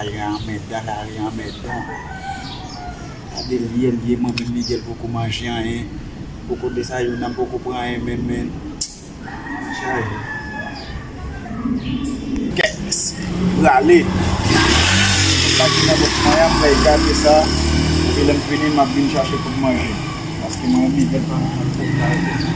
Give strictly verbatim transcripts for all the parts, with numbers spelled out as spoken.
Kari anmèdan, kari anmèdan. Gade l ye, l ye, mwen menm Miguel poko manje anyen. Poko de sa yo nan poko pran anyen menm, men. Chaje. Kès. Prale. Pati nan bòt mwen an, m pral gade sa. Epi lè m fini, m ap vin chache pou m manje. Paske mwen menm Miguel pa nan kay.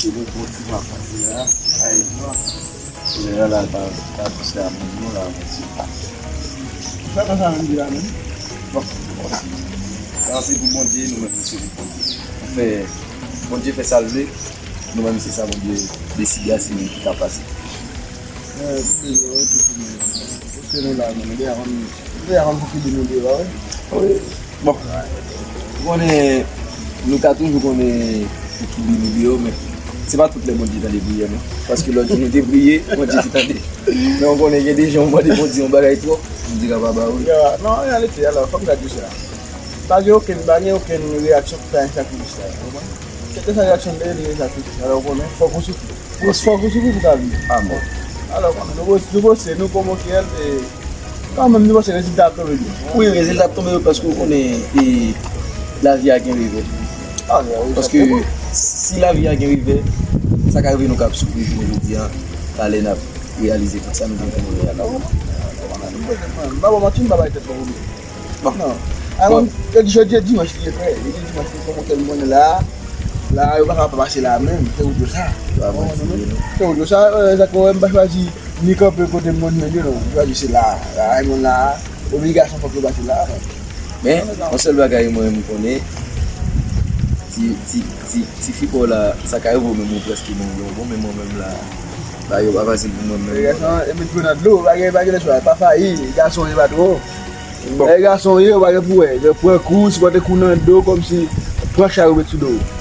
Se bon, bon ti va pase la. Ay, jè la, ta, ta pase a moun nou la, mesye. Sa, sa, sa, menm di la, menm. Bon, sa, se pou Bondye, nou menm, nou se pou Bondye. Nou fè, Bondye fè sa l vle. Nou menm, se sa Bondye deside a, se li ki ka pase. Eh, tout bezwen, wi, tout moun. Kote nou la, nou, nou deja konn, nou deja konn pou ki nou deyò, wi. Wi. Bon. Ou konnen, nou ka toujou konnen pou ki nou deyò, men se pa tout lè Bondye tande priyè, non. Paske lòt jou nou te priye, Bondye te tande. Men ou konnen, gen de jan ou mande Bondye yon bagay twòp, Bondye ka pa ba ou l. Ya, non, an reyalite, alò, fò m ta di w sa. Pa gen okenn, pa gen okenn reyaksyon ki ka efektif sa, ou konprann? Kèlkeswa reyaksyon l te ye, li efektif. Alò, ou konnen, fòk ou soufri. Fòk ou soufri pou w ka viv. Amen. Alò, ou konnen, nou, nou panse, nou kòm O K L, e, kanmenm, nou panse rezilta ap tonbe byen. Wi, rezilta ap tonbe byen paske ou konnen, e, lavi a gen revè. Ah, wi, wi, paske si lavi a gen revè, sa ka rive nou k ap soufri jounen jodi a, talè n ap reyalize tout sa nou gen pou nou reyalize. M pa ba w manti, m pa bay tèt mwen pwoblèm. Bon. Non. Bon. Jodi, jodi dimanch li ye, frè. Jodi dimanch li, kòman ke l mwen la. La, yo pa ka pa pase la menm. Se wout yo sa. Se wout yo sa, e, sa ke m pa chwazi ni kanpe kote m konn menm yo, non. M chwazi se la. La, e moun la, obligasyon fòk yo pase la, non. Men, yon sèl bagay mwen, m konnen, ti, ti, ti, ti fi pa w la, sa ka rive w menm ou prèske bon, bon, bon, men mwen menm la, bagay yo pa fasil pou mwen menm. Gason, e met pye nan dlo, pa gen, pa gen lè chwa, pa fayi, gason, e pa twò. Bon. Lè gason ye, ou pa gen pou wè. Yo pran kou, sipòte kou nan do, kòmsi pran chay ou met sou do ou.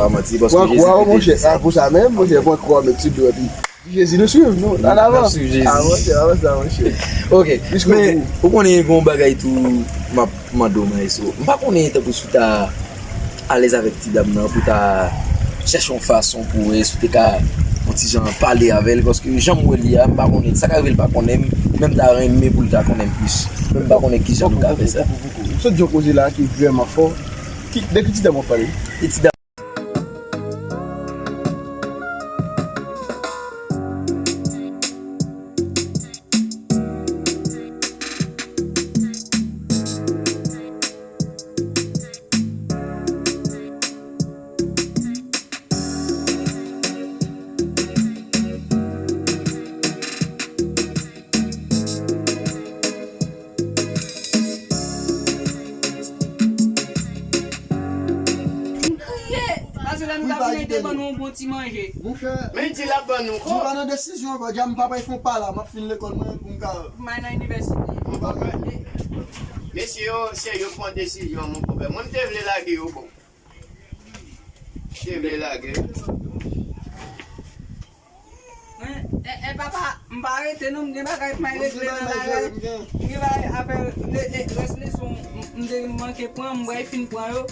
Pa manti, paske Jezi mete sa. Pran kwa, monchè, a pou sa menm, monchè, pran kwa, met sou do, epi Jezi nou swiv, nou, an avan. N ap swiv Jezi. A, monchè, avanse, monchè. Ok, men ou konnen gen yon bagay tou, m ap mande w, Maestro. M pa konnen tankou si w ta alèz avèk ti dam nan pou w ta chèche yon fason pou wè si w te ka yon ti jan pale avè l, paske jan m wè li a, m pa konnen, sa ka rive l pa konnen m, men m ta renmen pou l ta konnen m plis. Men m pa konnen ki jan nou ka fè sa. Ou sot di yon koze la ki vrèman fò. Ki, de ki ti dam w ap pale? E ti dam Sou la nou ta vin ede ban nou yon bon ti manje. Monchè, men di l ap ban nou kò. Nou pa nan desizyon ankò, dja m pa pral fè yon pa la, m ap fin lekòl mwen pou m ka. Pou m al nan inivèsite. Ou pa pè? Mesye yo, se yo pran desizyon, mon konpè. Mwen, m te vle lage yo, bon. M te vle lage yo. Mwen, e, e, papa, m pa rete non, m gen bagay pou m al regle nan lari. M gen bagay, afè, le, e, rès leson, m, m te manke pran, m pral fin pran yo.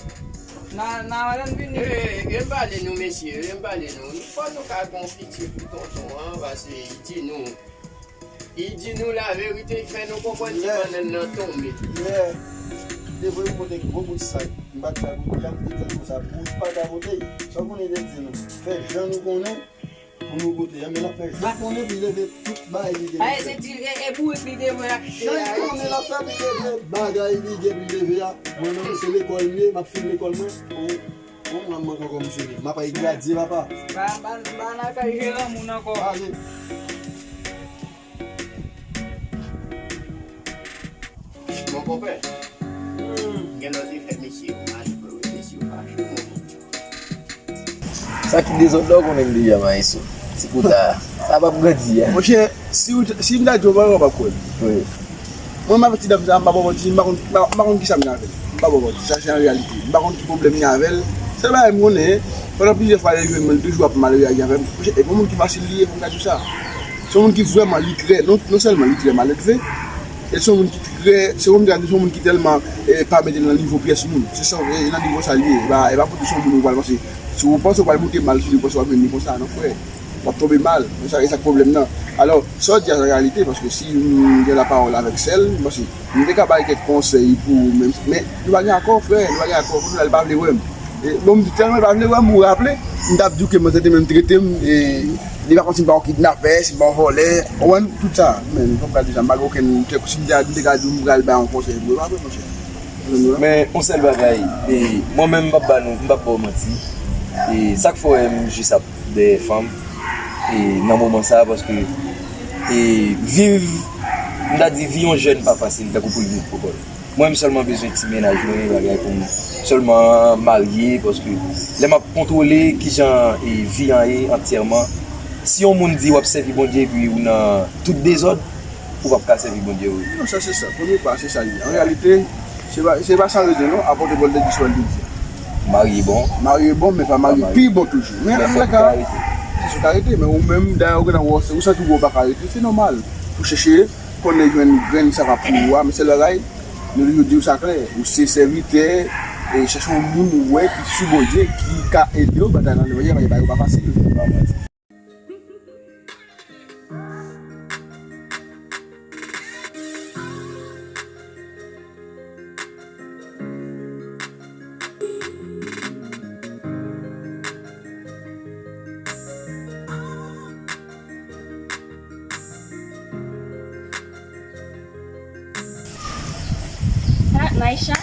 N a, n a wè lè n vini. E, e, e, m pale nou, mesye, e, m pale nou. Fò nou ka gon piti pou tonton an, paske li di nou, li di nou laverite, li fè nou konprann ti bannann nan tonbe. Yeah. Te voye m pote gwo bout sak. M pa t ka pote, y ap di l konsa, pou w pa ka pote. Sa w konnen, te di nou, fè jan nou konnen. Pou nou pote a, men l ap fè jan konnen, li leve tout bagay li gen pou l fè. Ay, se ti, e, e bourik li te vwe ak jan konnen l ap fè, li leve bagay li gen pou l leve a. Mwen menm, se lekòl m ye, m ap fin lekòl mwen. Bon, bon, mwen manke ankò, m fini. M ap al gradye, papa. Ba, ba, ba, n a fè jeran moun ankò. Ale. Mon konpè, gen lè w te fè mesye yo mal vre wi, mesye yo fache, mon konpè. Sa ki dezòd la, w konnen m deja, Maestro. Ti kouta, sa p ap grandi a. Monchè, si w, si m ta di w bagay, w p ap kwè m. Wi. Mwen, m avèk ti dam sa, m pa ba w manti, m pa konn, m pa, m pa konn kisa m gen avè l. M pa ba w manti, sa se an reyalite. M pa konn ki pwoblèm m gen avè l. Sèl bagay m konnen, pandan plizyè fwa, lè l jwenn mwen, li toujou ap mal reyaji avè m. Monchè, e pa yon moun ki fasil li ye, fò m ka di w sa. Se yon moun ki vrèman, li trè, non, non sèlman li trè maledve, e se yon moun ki trè, se yon moun, se yon moun ki tèlman, e, pa mete l nan nivo pyès moun. Se sa, e, nan nivo sa l ye. E pa, e pa pote se yon moun ou pral panse. Si w panse w pral moute mal sou li, w panse w ap jwenn li konsa, non, frè. W ap tonbe mal. E sa, e sa k pwoblèm nan. Alò, sa w di a se reyalite, paske si m gen lapawòl avèk sè l, m panse m te ka bay kèk konsèy pou ou menm. Men, nou pa gen akò, frè, nou pa gen akò. Kounye a, li pa vle wè m. E, bon, m di tèlman li pa vle wè m, ou raple, m t ap di w ke mwen se te menm trete m, e, li pa konn si m pa yon kidnapè, si m pa yon vòlè, w konprann, tout sa. Men, m p ap ka di sa, m pa gen okenn, si m te, m te ka di w m pral bay yon konsèy pou yo, pa vre, monchè. Men, yon sèl bagay, e, mwen menm, m p ap ba nou, m p ap ba w manti. E, sa k fè w wè m jis ap dèyè fanm, e, nan moman sa a, paske, e, viv, m ta di, vi yon jèn pa fasil, tankou pou l viv pou kò l. Mwen, m sèlman bezwen ti mennaj mwen, bagay pou m sèlman marye, paske lè m ap kontwole kijan, e, vi an ye antyèman, si yon moun di w ap sèvi Bondye epi ou nan tout dezòd, ou p ap ka sèvi Bondye vre. Non, sa se sa. Premye pa, se sa l ye. An reyalite, se pa, se pa san rezon, non. Apot Pòl te di sa, l te di. Marye bon. Marye bon, men pa marye pi bon toujou. Men, men an tou ka, se sou ka rete. Men ou menm, dayè, ou gentan wè, ou santi w pa ka rete, se nòmal. Pou chèche konnen jwenn grenn sa k ap pou ou a, men sèl bagay, nou toujou di w sa klè, ou se sèvitè, e chèche yon moun ou wè ki sou Bondye, ki ka ede w batay nan Bondye, paske bagay yo pa fasil. Ah, Naisha?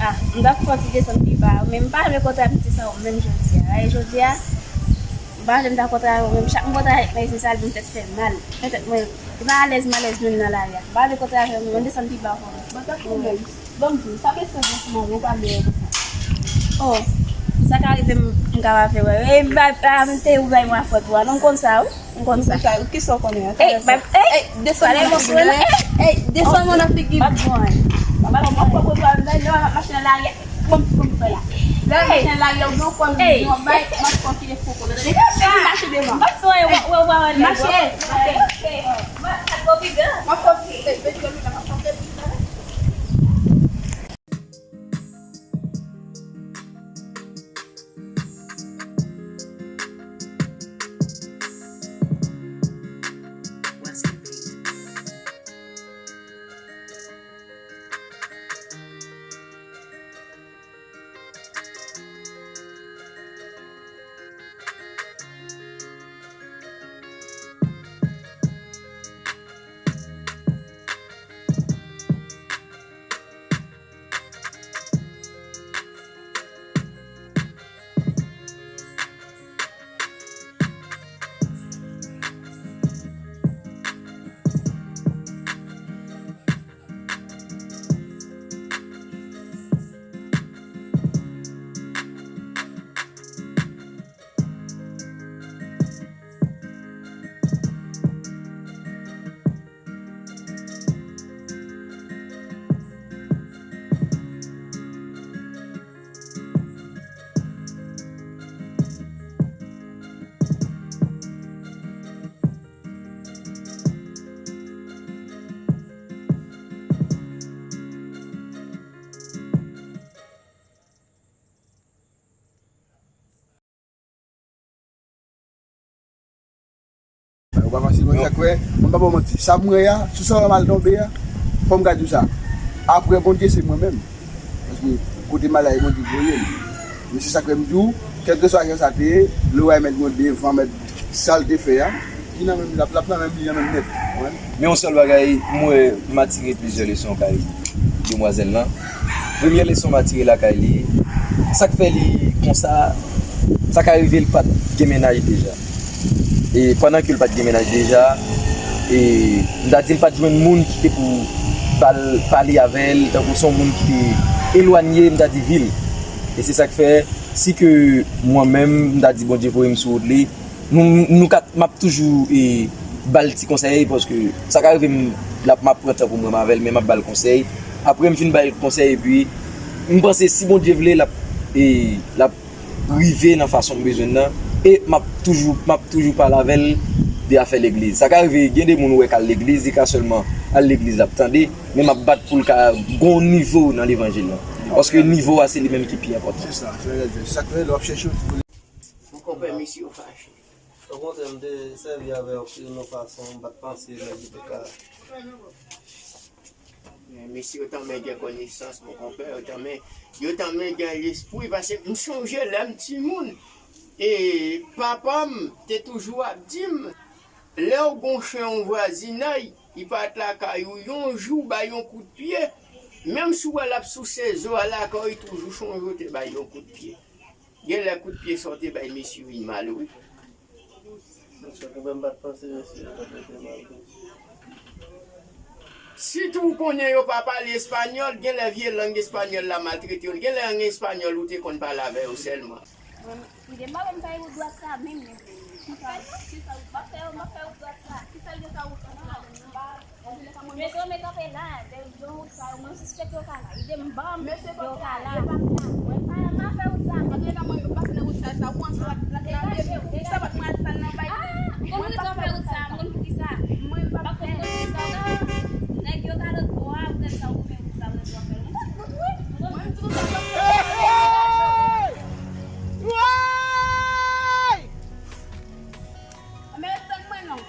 Ah, m t ap fè yon ti desann pi ba, men m pa vle kontre ak misye sa menm jodi a. E jodi a, m pa vle m ta kontre avè w menm. Chak m kontre ak mesye sa, l vin fè tèt fè mal. Fè tèt mwen, li pa alèz, m alèz menm nan lari a. M pa vle kontre avè w menm, ann desann pi ba ankò. Mwen pa pwoblèm. Ban m di w, sa mesye yo di sou mwen, yo pa byen konsa. Oh, sa ka rive m, m ka pa fè wè. E, ba, ba, m te ou bay mwen fòt ou a, non, m konn sa, wi. M konn sa. Ou konn sa, kisa w konnen an? Ey, ba, ey, desann mwen nan figi m. Ey, desann mwen nan figi m. M ap fè kote w al, lè w ap mache nan lari a, kòman, kòman fè la? Lè w ap mache nan lari a, ou gen yon kòl, ou gen yon bay, m ap fè w kite fou kòl. Mache devan. M ap fè w, w, w, w, mache. M ap fè w kite, m ap fè w kite. Ou pa fasil, mwen, sa kwè, mwen pa ba w manti. Sa m wè a, sou sa m al tonbe a, fò m ka di w sa. Apre Bondye, se mwen menm. Paske kote m al la, e Bondye ki voye m. Men se sa k fè m di w, kèlkeswa jan sa te ye, lè w wè mèt mwen devan, mèt sa l te fè a, li nan menm, l ap, l ap nan menm, li nan menm nèt. Ou konprann? Men yon sèl bagay, m wè m atire plizyè leson kay demwazèl lan. Premyè leson m atire lakay li, sa k fè li konsa, sa ka rive l pa t gen mennaj deja. E pandan ke l pa t gen mennaj deja, e m ta di l pa t jwenn moun ki te pou pal-, pale avè l, tankou se yon moun ki te elwanye, m ta di vil. E se sa k fè, si ke mwen menm, m ta di Bondye voye m sou wout li, nou, nou ka, m ap toujou, e, ba l ti konsèy, paske sa ka rive m, l ap, m ap pran tan pou mwen avè l, men m ap ba l konsèy. Apre m fin ba l konsèy, epi m panse si Bondye vle, l ap, e, l ap rive nan fason m bezwen l nan. E m ap toujou, m ap toujou pale avè l de afè legliz. Sa ka rive, gen de moun ou wè k al legliz, li ka sèlman al legliz, l ap tande, men m ap bat pou l ka gon nivo nan levanjil lan. Paske nivo a, se li menm ki pi enpòtan. Se sa, se sa, se sa k fè lè w ap chèche yon ti Mon konpè, mesye yo fache. Okontrè, m te sèvi avè yo nan fason m pa t panse nèg yo te ka. Men mesye yo tanmen gen konesans, mon konpè, yo tanmen, yo tanmen gen lespri, paske m sonje lè m timoun, e papa m te toujou ap di m, lè w gon chen yon vwazinay, li parèt lakay ou, yon jou, bay yon kout pye, menm si w wè l ap souse zo a lakay ou, li toujou sonje w te bay yon kout pye. Genlè kout pye sa w te bay mesye vin mal, wi. Mesye, konpè m pa t panse mesye yo t ap rete mal konsa. Sitou w konnen yo pa pale espanyòl, genlè vye lang espanyòl la maltrete yo. Genlè lang espanyòl ou te konn pale avè yo sèlman. Mwen, m te mare m kay ou dwat sa menm, men. Kisa, kisa, m ap fè yo, m ap fè ou dwat sa. Kisa l gen sa ou konn la menm, m pa Mesye, mwen kanpe la, lè yo di yon wout sa, mwen sispèk yo ka la. Ide m ban m, yo ka la. Mwen pa, m pa fè wout sa. Antoulèka, mwen pase nan wout sa, sa, ou ansanm ak, ak, degaje w, degaje w. Sa pa t mwen al sal nan bay. Ah, m konn poukisa w fè wout sa, m konn poukisa. Mwen pa fè. Nèg yo ka lòt bò a, poutèt sa ou fè wout sa, poutèt sa w fè l. M konn tout, wi. Mwen di nou sa. Hey! Mwen tann mwen non.